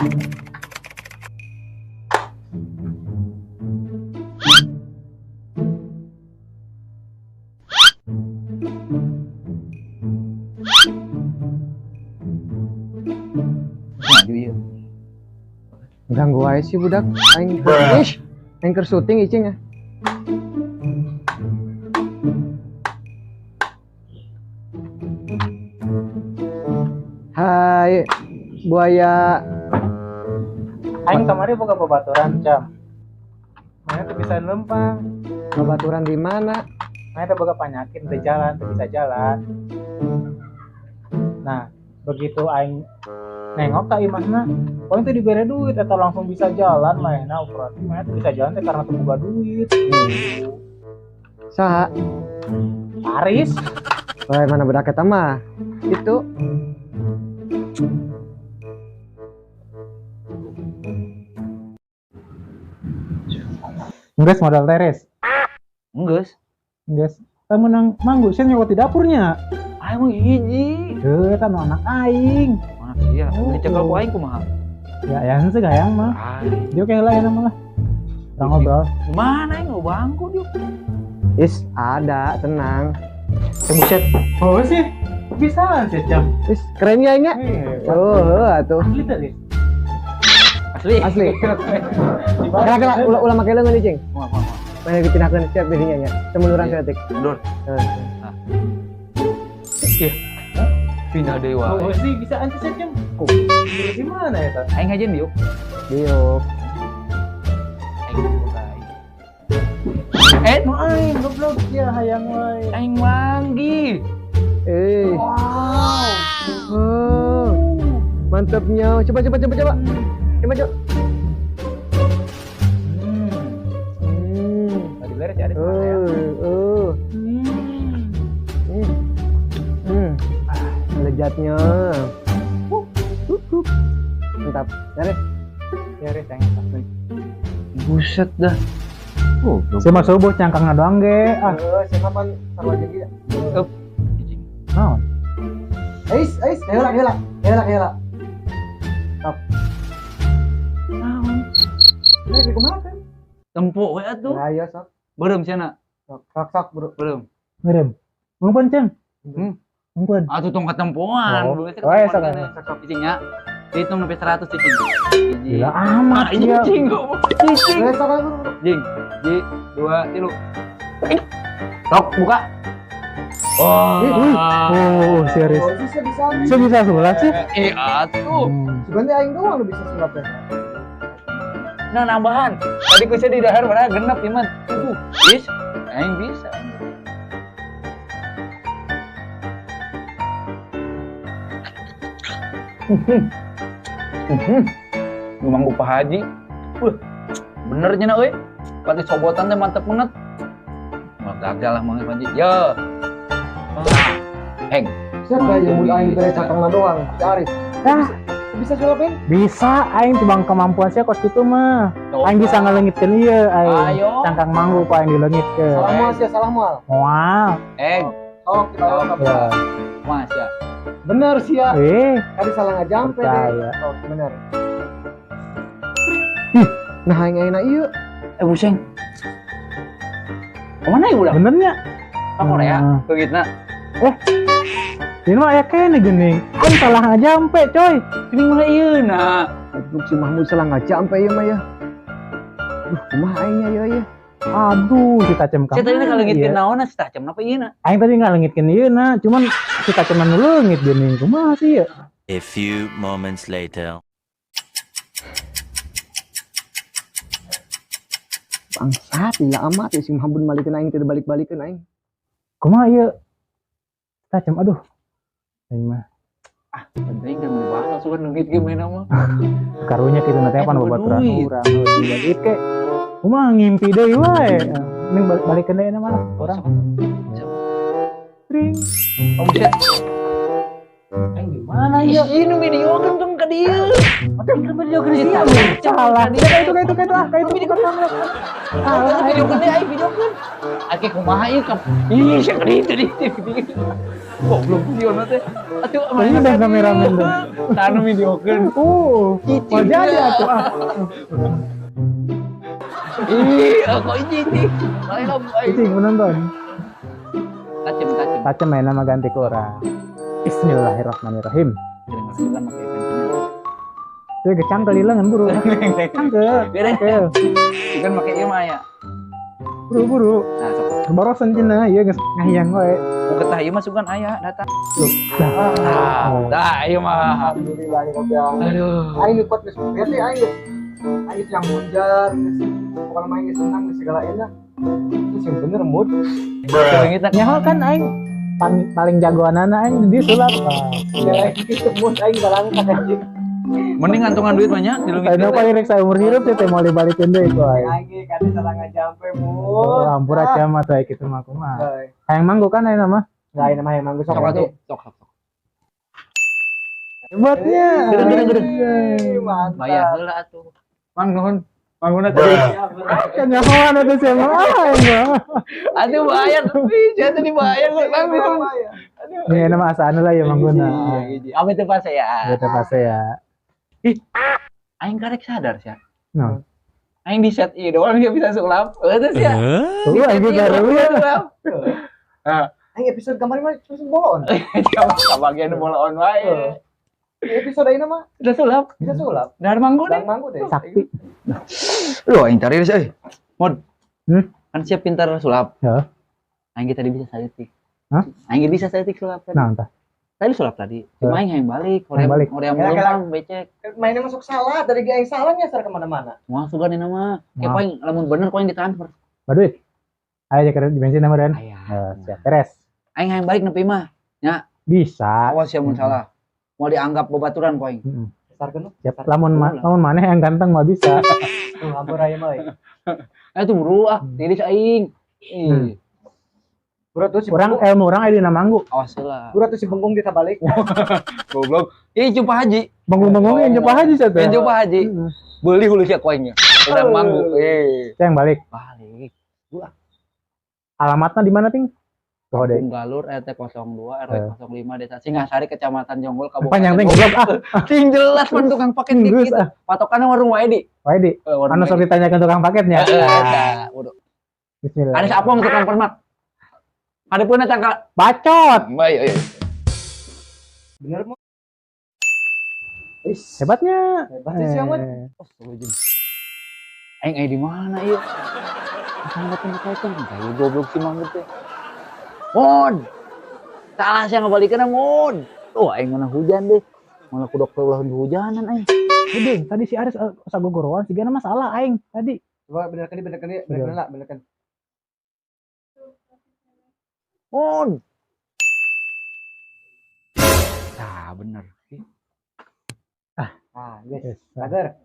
Maju ieu. Ganggu wae sih budak. Aing ish, aing keur syuting icing ya. Hai buaya. Aing kamari boga babaturan cam. Mana teu bisa lempang. Babaturan di mana? Mana teu boga panyakit teu jalan, teu bisa jalan. Nah, begitu aing nengok ka imahna, poin teh dibere duit atau langsung bisa jalan manehna berarti manehna teu bisa jalan teh karena teu boga duit. Saha? Aris. Wah, mana budak eta mah? Itu. Geus modal teres. Geus. Geus. Tah meunang manggu sih nyokot di dapurnya. Aing mah hiji. Heuh, eta nu anak aing. Anak sia, dicekel ku aing kumaha? Ya, ya henteu hayang mah. Dia kayak lah ya nama lah. Urang ngobrol. Mana aing bangku dia. Is, ada, tenang. Buset. Oh sih, bisa sih jam. Is, keren ya aing nya? Oh, heuh atuh. Asli tadi. Asli. Asli. Kela kela ulah ulah make leungeun icing. Moal moal. Mana dipindahkeun siap dirinya nya. Semunduran saeutik. Mundur. Iya. Pindah deui wae. Oh sih, bisa anti sih jam. Di mana ya, ta? Aing ngajen diuk. Diuk. Aing boga aing. Eh, nu aing goblok ya hayang wae. Aing manggi. Eh. Wow. Oh. Mantapnya. Coba coba coba coba. Coba coba. Tadi beres ya, ada ya. Lezatnya. Mantap. Beres. Beres yang enak. Buset dah. Oh, saya masuk bos cangkangna doang ge. Ah, saya kapan taruh aja ge. Up. Naon? Ais, ais, heula heula. Heula heula. Top. Naon? Ini kumaha kan? Tempuk we atuh. Ya ayo sok. Beureum sia. Sok sok sok bro. Beureum. Beureum. Ngumpun ceng. Ngumpun. Atuh tong ketempoan. Oh, oh sok sok cicingnya. Dihitung sampai 100 cicing. Gila amat sia. Cicing kok. Cicing. Sok bro. Jing. Ji, 2, 3. Sok buka. Oh. Oh, serius. Bisa bisa sulap sih. Eh, atuh. Sebenarnya aing doang lu bisa sulap teh. Nah, nambahan. Tadi kusia di dahar mana genep iman. 7. Is, aing bisa. Ngomong Pak Haji. Wah, bener nya euy. Pati sobotan teh mantep banget. Wah, gagal lah Mang Haji. Yo. Heng. Siapa yang mun aing bere cakangna doang? Si Aris. Ah, bisa sulapin? Bisa, aing cuma kemampuan sia kos kitu mah. Aing bisa ngaleungitkeun ieu aing. Cangkang manggu ku aing dileungitkeun. Salah moal sia, salah moal. Moal. Sok kita lengkap. Mas ya. Bener sia. Tadi salah ngajampe deh. Oh, bener. Ih, nah aing ayeuna ieu. Buseng. Kemana ieu budak? Benernya? Ka Korea, begitu. Ini mah aya kene geuning. Kan salah ngajampe, coy. Geuning mah ieu na. Goblok si Mahmud salah ngajampe ieu mah ya. Duh, kumaha aing nya ieu ieu. Aduh, si Tacem ka. Si tadi ngaleungitkeun naonna si Tacem napa ieu na? Aing tadi ngaleungitkeun ieu na, cuman si Tacem nu leungit geuning. Kumaha sih ieu? A few moments later. Bangsat, lila amat ya si Mahmud malikeun aing teh balik-balikeun aing. Kumaha ieu? Tacem aduh. Aing mah. Ah, penting kan dibahas langsung leungit ge main mah. Karunya kitu na teh pan babaturan urang heuh ke. Kumaha ngimpi deui wae. Ning balikeun deui mah lah urang. Ring. Oh buset. Aing di mana ieu? Ini video kan tong ka dieu. Aing videokeun sia. Salah. Itu ah, itu. Ah, videokeun deui aing videokeun. Ake kumaha ieu kap. Ih, sia gede itu di. Goblok videona teh. Atuh Ini udah kameramen tuh. Tanu videokeun. Oh jadi atuh ah. Ih, kok ini ini. Lain aing. Cicing penonton. Tacem tacem. Tacem main nama ganti ke orang. Bismillahirrahmanirrahim. Itu gecang kelilengan buru. Cangke. Beda. Kan make ieu mah aya. Buru-buru. Nah, sok. Borosan cenah ieu geus ngahiang we. Ku getah ieu mah sugan aya datang. Nah, Tah, ieu mah. Alhamdulillah ya Rabbil alamin. Aduh. Aing kuat geus berarti aing geus aing yang munjar geus pokokna mah aing geus senang geus segala enak. Terus yang bener mood. Leungitna nyaho kan aing paling jagoanana aing di sulap. Ya gitu mood aing balangkat anjing. Mending ngantungan duit banyak di leungit. Aing paling rek saumur hirup teh mau dibalikeun deui ku aing. Aing ge kade salah ngajampe Oh, mood. ampura cia mah teh kitu mah kumaha. Heuh. Hayang manggo kan ayeuna mah. Nah, aing mah hayang manggo sok Sok atuh, sok sok. sok. Hebatnya. Gedeng, gedeng, gedeng. Ih, mantap. Bayar heula atuh. Mang nuhun. Mangguna tadi. Kan nyahoan atuh sia mah aing mah. Aduh bayar, ih jatuh dibayar kok Mang nuhun. Ini nama asaan lah ya mangguna. Iya, apa itu pas ya? Itu pasti ya. Ih, aing karek sadar sih. Nah. Aing di set ieu doang dia bisa sulap. Heuh sih ya. Tuh aing ge baru ya. Aing episode kemarin mah terus bolon. Bagian bola on wae. Episode ayeuna mah Udah sulap. bisa sulap. Dar manggu deh. Dang manggo deh. Sakti. Lu aing cari sih euy. Mod. Hmm? Kan siap pintar sulap. Ya. Aing tadi bisa saeutik. Hah? Aing bisa saeutik sulap tadi. Nah, entah. Tadi sulap tadi. Cuma aing hayang balik, Hayang balik. Korea Kela, kela. melempang becek. Mainnya masuk salah dari aing salah nyasar kemana-mana. Moal sugan ini mah. Kayak Moal. paling lamun bener kau yang ditransfer. Baduit. Ayo aja di bensin nama Dan. Aya. Siap beres. Aing hayang balik nepi mah. Bisa. Awas ya mun salah. Mau dianggap bebaturan kau aing. Heeh. Sasarkeun. Siap lamun lamun maneh yang ganteng mah bisa. Tuh ampun aya mah. Eh tuh buru ah, tiris aing. Ih, Bro tuh si Urang ilmu urang aya dina manggu. awas heula. Bro tuh si bengkung kita balik. Goblok. Ih, jumpa haji. Bengong-bengong yang jumpa haji satu. Yang jumpa haji. Beli hulu sia ku aingnya. Udah manggu. Eh, Saya yang balik. balik. Alamatnya di mana, Ting? Tuh deh. Galur RT 02 RW 05 Desa Singasari Kecamatan Jonggol Kabupaten Panjang ting Bogor. goblok ah. Sing jelas man tukang paket Geus gitu. ah. Patokannya warung wae di. Wae di. Eh, warung Anu wae sok di. ditanyakan tukang paketnya. Eh, Nah, eta, udah. Bismillah. Ada sapong tukang permak. Ada pun eta ka. Bacot. Baik, ayo. Bener mah. Is, Hebatnya. Hebat sih si Ahmad. Eh, Astagfirullahaladzim. Aing aing di mana ieu? Tanggapan kaitan kayak goblok si Mahmud teh. Mon. Salah sih ngabalikeun Mon. Tuh aing mana hujan deh. Malah kudu ulah hujanan aing. Udah, tadi si Aris sagogoroan sigana mah salah aing tadi. Coba benerkan benerkan benerkan lah, benerkan. Mon. Nah, bener. Ah, guys. Yes. Kader.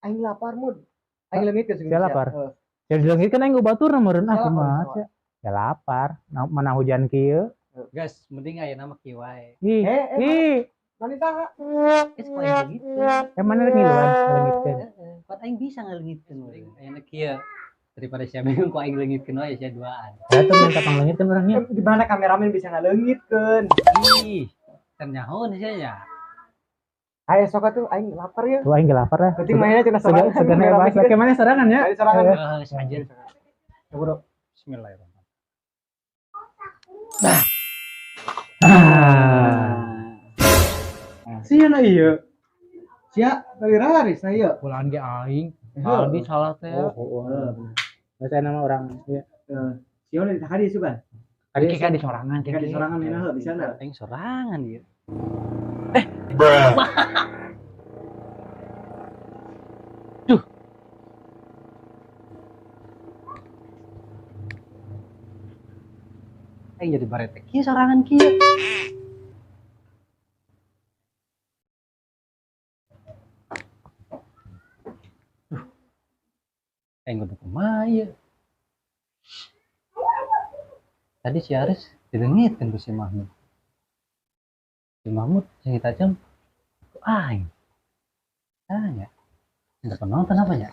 Aing lapar mud. Aing leungit geus. Sia lapar. Ya dileungit kan aing batur meureun ah Salah, kumaha salah. sia. Ya lapar. Nah, mana hujan kieu. Guys, mending aya nama kieu wae. Ih, Eh, eh, ih, Mani saha? Geus ku aing gitu. eh mana rek ngiluan leungitkeun. Heeh, kuat aing bisa ngaleungitkeun. Mending aya kieu daripada sia bingung ku aing leungitkeun wae sia duaan. Ya tuh minta pangleungitkeun urangnya. Di mana kameramen bisa ngaleungitkeun? Ih, can nyaho sia nya. Ayo sok atuh aing lapar ya. Tuh aing ge lapar ya. Berarti mainnya cenah sorangan. Segan bahas lagi mana sorangan ya? Ayo sorangan. Heeh, anjir. Bro. Bismillahirrahmanirrahim. Ah. Sia na ieu. Sia, dari Raris nah ieu. Pulaan ge aing. Tadi salah teh. Oh, oh, oh. Bahasa nama orang. Iya. Sia udah tadi sugan. Tadi Kayak di sorangan, Kayak di sorangan ini heuh bisa na. Aing sorangan ieu. Duh. Aing jadi baretek kieu sorangan kieu. Duh. Aing kudu kumaha ieu. Tadi si Aris dileungitkeun ku si Mahmud. Si Mahmud sing tajam ku aing. Ah ya. Ada penonton apa ya?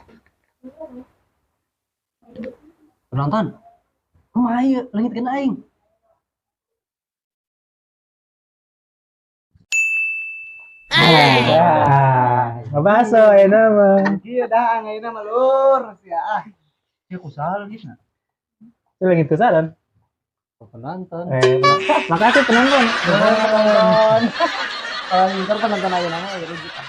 Penonton. Kumaha ieu leungitkeun aing? Ya, ngebaso ayeuna mah. Iya dah ayeuna mah lur sia ah. Ya ku salah leungitna. Itu lagi tusaran. Penonton. Eh, makasih penonton. Penonton. Kalau ngincer penonton ayeuna mah jadi gitu.